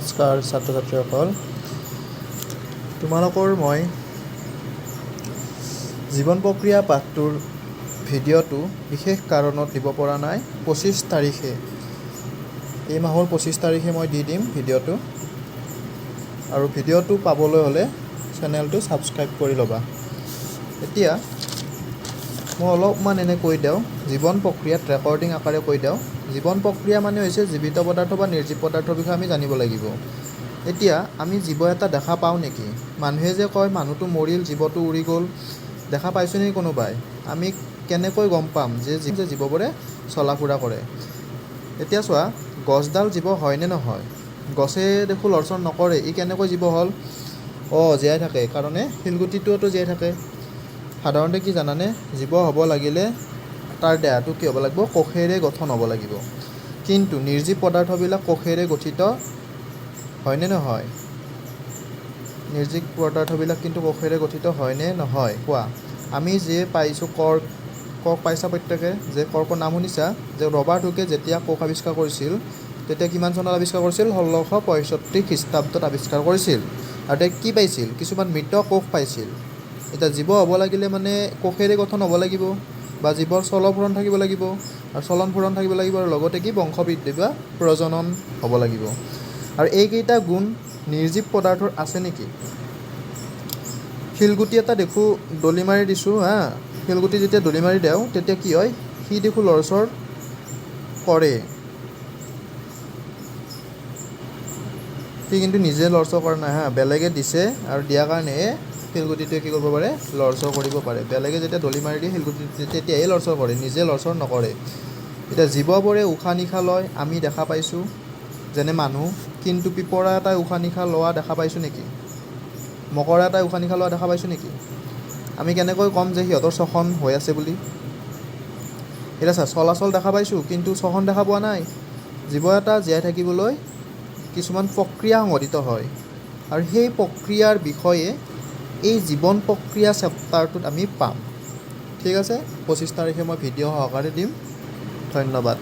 নমস্কাৰ ছাত্ৰ ছাত্ৰীসকল, তোমালোকৰ মই জীৱন প্ৰক্ৰিয়া পাঠটোৰ ভিডিঅ'টো বিশেষ কাৰণত দিব পৰা নাই। 25 তাৰিখে, এই মাহৰ 25 তাৰিখে মই দি দিম ভিডিঅ'টো। আৰু ভিডিঅ'টো পাবলৈ হ'লে চেনেলটো ছাবস্ক্ৰাইব কৰি ল'বা। এতিয়া মই অলপমান এনে কৈ দিওঁ, জীৱন প্ৰক্ৰিয়াত ৰেকৰ্ডিং আকাৰে কৈ দিওঁ। জীৱন প্ৰক্ৰিয়া মানে হৈছে জীৱিত পদাৰ্থ বা নিৰ্জীৱ পদাৰ্থৰ বিষয়ে আমি জানিব লাগিব। এতিয়া আমি জীৱ এটা দেখা পাওঁ নেকি? মানুহে যে কয় মানুহটো মৰিল, জীৱটো উৰি গ'ল, দেখা পাইছোঁ নেকি কোনোবাই? আমি কেনেকৈ গম পাম যে জীৱবোৰে চলা ফুৰা কৰে? এতিয়া চোৱা, গছডাল জীৱ হয়নে নহয়? গছে দেখোঁ লৰচৰ নকৰে, ই কেনেকৈ জীৱ হ'ল? অঁ, জীয়াই থাকে কাৰণে শিলগুটিটোতো জীয়াই থাকে। সাধাৰণতে কি জানানে, জীৱ হ'ব লাগিলে তাৰ দেহাটো কি হ'ব লাগিব? কোষেৰে গঠন হ'ব লাগিব। কিন্তু নিৰ্জীৱ পদাৰ্থবিলাক কোষেৰে গঠিত হয়নে নহয়? নিৰ্জীৱ পদাৰ্থবিলাক কিন্তু কোষেৰে গঠিত হয়নে নহয় কোৱা? আমি যে পাইছোঁ কৰ্ক, কৰ্ক পাইছা প্ৰত্যেকে, যে কৰ্কৰ নাম শুনিছা, যে ৰবাৰ্ট হুকে যেতিয়া কোষ আৱিষ্কাৰ কৰিছিল তেতিয়া কিমান চনত আৱিষ্কাৰ কৰিছিল? 1665 খ্ৰীষ্টাব্দত আৱিষ্কাৰ কৰিছিল। আৰু তেওঁ কি পাইছিল? কিছুমান মৃত কোষ পাইছিল। এতিয়া জীৱ হ'ব লাগিলে মানে কোষেৰে গঠন হ'ব লাগিব বা জীৱৰ চলফুৰণ থাকিব লাগিব, আৰু চলন ফুৰণ থাকিব লাগিব, আৰু লগতে কি বংশবৃদ্ধি বা প্ৰজনন হ'ব লাগিব। আৰু এইকেইটা গুণ নিৰ্জীৱ পদাৰ্থৰ আছে নেকি? শিলগুটি এটা দেখোঁ দলি মাৰি দিছোঁ, হা, শিলগুটি যেতিয়া দলি মাৰি দিওঁ তেতিয়া কি হয়? সি দেখোঁ লৰচৰ কৰে, সি কিন্তু নিজে লৰচৰ কৰা নাই, হা, বেলেগে দিছে আৰু দিয়াৰ কাৰণেহে শিলগুটিটোৱে কি কৰিব পাৰে? লৰচৰ কৰিব পাৰে। বেলেগে যেতিয়া দলি মাৰি দিয়ে শিলগুটি তেতিয়াহে লৰচৰ কৰে, নিজে লৰচৰ নকৰে। এতিয়া জীৱবোৰে উশাহ নিশাহ লয়, আমি দেখা পাইছোঁ, যেনে মানুহ। কিন্তু পিপৰা এটাই উশাহ নিশাহ লোৱা দেখা পাইছোঁ নেকি? মকৰা এটাই উশাহ নিশাহ লোৱা দেখা পাইছোঁ নেকি? আমি কেনেকৈ ক'ম যে সিহঁতৰ শ্বসন হৈ আছে বুলি? এতিয়া চা, চলাচল দেখা পাইছোঁ কিন্তু শ্বসন দেখা পোৱা নাই। জীৱ এটা জীয়াই থাকিবলৈ কিছুমান প্ৰক্ৰিয়া সংঘটিত হয়, আৰু সেই প্ৰক্ৰিয়াৰ বিষয়ে এই জীৱন প্ৰক্ৰিয়া চেপ্টাৰটোত আমি পাম। ঠিক আছে, 25 তাৰিখে মই ভিডিঅ' সহকাৰে দিম। ধন্যবাদ।